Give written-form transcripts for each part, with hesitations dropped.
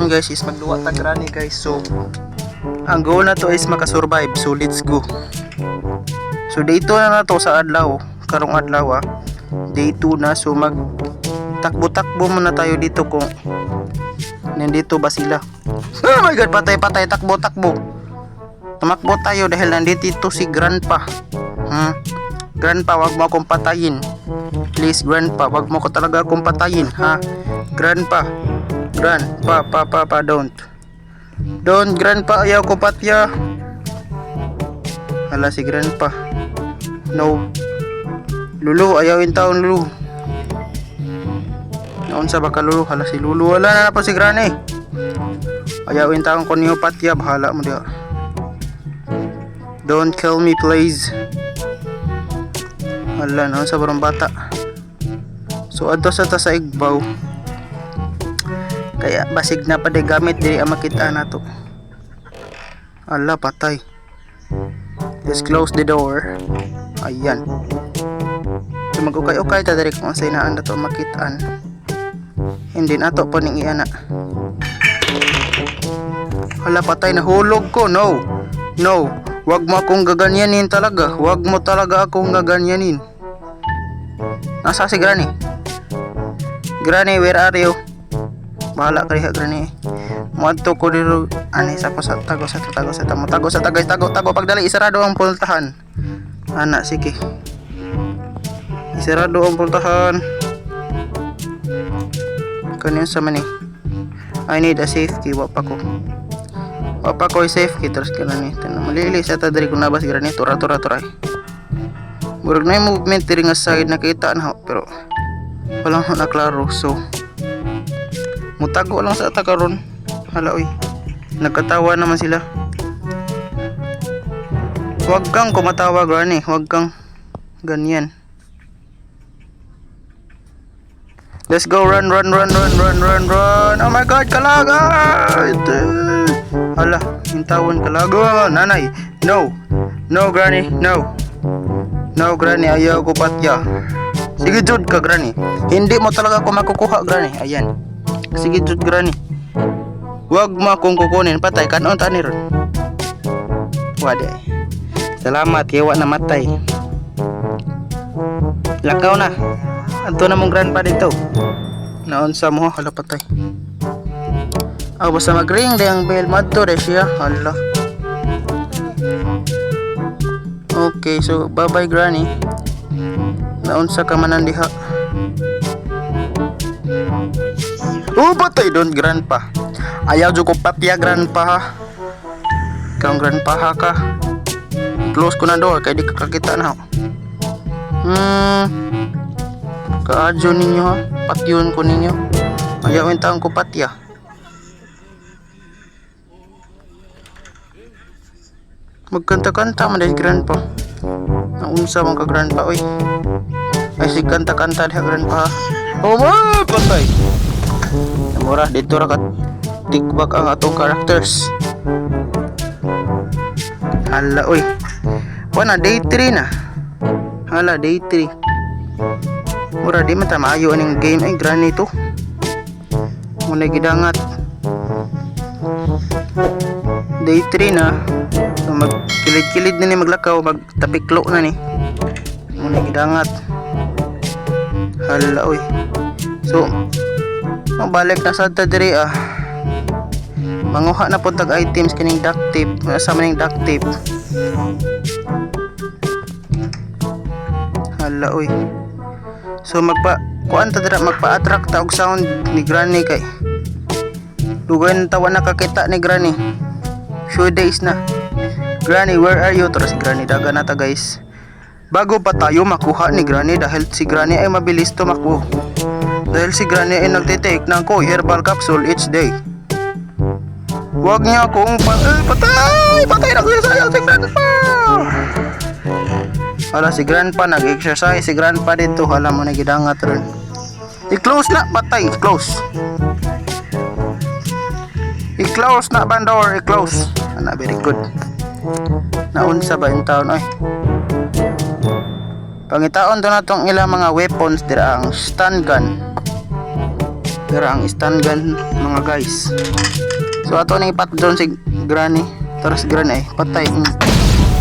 Guys, is magduwa ta granny, guys. So ang goal na to is makasurvive. So let's go. So day 2 na to sa adlaw, karong adlaw ah. Day 2 na, so mag takbo-takbo muna tayo dito kung nandito ba sila. Oh my God, patay, patay, takbo, takbo. Tumakbo tayo dahil nandito ito si Grandpa. Grandpa, wag mo akong patayin. Please, Grandpa, wag mo ko talaga akong patayin, ha? Grandpa. Grandpa, pa, pa, pa, don't. Don't, Grandpa, ayaw ko patya. Hala si Grandpa. No. Lulu, ayaw intawon, Lulu. Naunsa ba ka, Lulu? Hala si Lulu. Wala na na po si Granny. Ayaw intawon ko niyo patya. Bahala mo diha. Don't kill me, please. Hala, naunsa barong bata. So, adto sa ta sa igbaw. Kaya basig na pa di gamit diri ang makita nato. Ala, patay. Just close the door. Ayan. So mag-ukay-ukay ta diri kung unsay naan nato makitaan. Hindi nato po ning iana. Hala, patay, nahulog ko. No. No. Wag mo akong gaganyanin talaga. Wag mo talaga akong gaganyanin. Nasa si Granny? Granny, where are you? Bahala ka diha, Granny. Muadto ko dito ani sa ko sa tago sa tago sa tamo tago sa tagay tago tago pagdali, isarado ang pultahan. Ana, sige. Isarado ang pultahan. Kani sa man eh. I need a safe key, wa pa ko. Wa pa ko safe key terus Granny. Tanan malili sa ta diri kung nabas Granny, tura tura tura. Murag na yung movement diri nga side, nakita na ho, pero wala ho na klaro, so mutago lang sa ata karon. Hala oy. Nagkatawa naman sila. Huwag kang kumatawa, Granny. Huwag kang ganyan. Let's go, run, run, run, run, run, run, run. Oh my God, kalaga! Ito. Hala, hintawon kalaga. Nanay, no. No, Granny, no. No, Granny, ayaw ko patya. Sige, jud ka, Granny. Hindi mo talaga ako makukuha, Granny. Ayan. Sige, jud, Granny. Huwag mo akong kukunin. Patay, kanon tani ron. Wade. Salamat, kaya na matay. Lakaw na. Anto na mong grandpa dito. Naunsa mo, hala, patay. Ah, basta mag-ring di ang bell, madto de siya. Hala. Okay, so bye-bye, Granny. Naunsa ka man diha. Oh, patay doon, Grandpa. Ayaw jud ko patya, Grandpa, ha. Ikaw ang grandpa ha ka. Close ko na door kay di ka kakita na. Kaadyo ninyo ha. Patyon ko ninyo. Ayaw yung taong ko patya. Magkanta-kanta man dahil grandpa. Naunsa man ka, grandpa, oy. Ay si kanta-kanta diha, grandpa, ha. Oh, ma, patay. Mura dito ra ka tigbak ang atong characters. Hala oy. Wala, day 3 na. Hala, day 3. Mura di man ta maayo aning game ay granny to. Muna gidangat. Day 3 na. So magkilid-kilid na ni maglakaw, magtapiklo na ni. Muna gidangat. Hala oy. So mabalik na sa ta diri ah. Manguha na po tag items kining duct tape. Asa man ning duct tape? Hala oy. So magpa kuan ta dira, magpa-attract ta og sound ni Granny kay dugay na tawa nakakita ni Granny. Few days na. Granny, where are you? Tara si Granny, daga na ta, guys. Bago pa tayo makuha ni Granny dahil si Granny ay mabilis tumakbo. Dahil si Granny ay nagtitake ng Koi herbal capsule each day. Huwag niya akong eh, patay! Patay na kuya, sayang si Grandpa! Hala si Grandpa, nag-exercise si Grandpa dito. Hala mo na gidangat ron. I-close na, patay, close. I-close na bandor, i-close. Ana, very good. Naunsa ba yung taon ay? Pangitaon to na tong ilang mga weapons dira, ang stun gun. Dara ang stun gun, mga guys. So ato na ipatdon si Granny. Tara si Granny eh. Patay.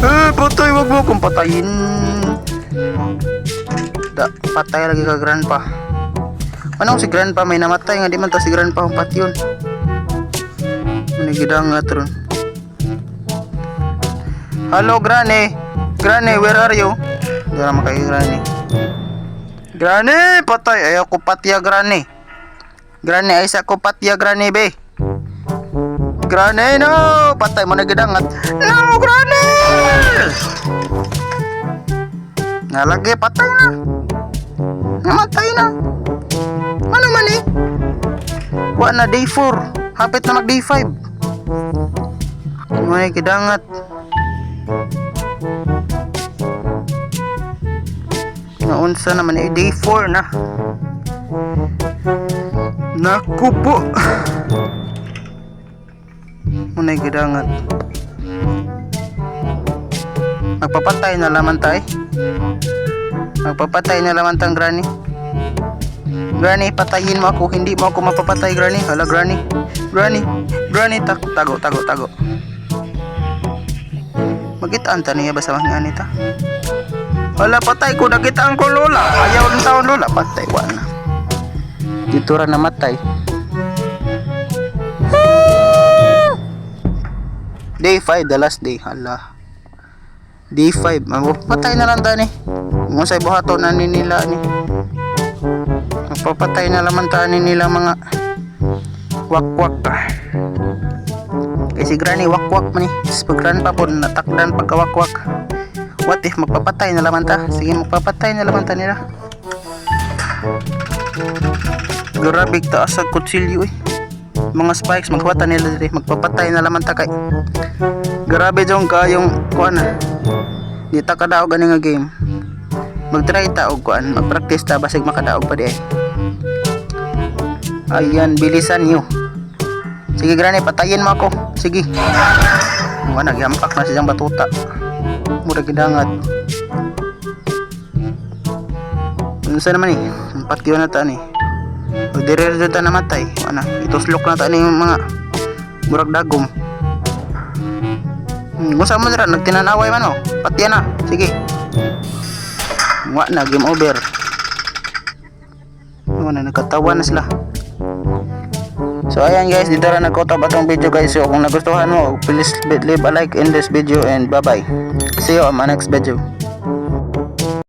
Eh, patay. Wag mo akong patayin. Da, patay lagi ka, Grandpa. Ano si Grandpa may namatay nga di man ta si Grandpa ang patyon. Manigidangat ron. Hello, Granny. Granny, where are you? Dara man kay Granny. Granny, patay. Ayaw ko patya, Granny. Granny, ay sa ko patya, Granny, be. Granny, no! Patay mo na gidangat. No, Granny! Nalagi, patay na. Namatay na. Ano man eh? Wa na, day 4. Hapit na mag day 5. May gidangat. Naunsa naman eh, day 4 na. Naku po. Muna'y gidangat. Magpapatay na laman tayo. Magpapatay na laman tang Granny. Granny, patayin mo ako. Hindi mo ako mapapatay, Granny. Hala, Granny. Granny. Granny, tago, tago, tago. Magitaan ta niya ba sa mga anita? Hala, patay ko. Nakitaan ko, Lola. Ayaw ng taon, Lola. Patay, wala na. Dito ra namatay. Day 5, the last day. Hala. Day 5. Magpapatay na lang tani. Kung sa buhato na ni nila ni. Magpapatay na laman tani nila mga wakwak. Kay si Granny wakwak man eh. Pag grandpa po natakdan pagkawakwak. What if magpapatay na laman ta? Sige, magpapatay na laman ta nila. Grabe taas sa kutsilyo eh. Mga spikes maghuwata nila diri, magpapatay na laman ta kay. Grabe jong kayong kuan ah. Di ta kadaog ani nga game. Mag-try ta og kuan, mag-practice ta basig makadaog pa di ay. Ayan, bilisan niyo. Sige, Granny, patayin mo ako. Sige. Wala, nagyampak na siyang batuta. Mura gidangat. Unsa naman eh? Ang patyo na ta ni. Pag dire ta namatay, wala. Ituslok na ta ni yung mga murag dagom. Kung saan mo nila, nagtinanaway man oh. Patya na. Sige. Wa na, game over. Wala na, nagkatawa na sila. So ayan guys, dito rin nagkotap atong video, guys. So kung nagustuhan mo, please leave a like in this video and bye bye. See you on my next video.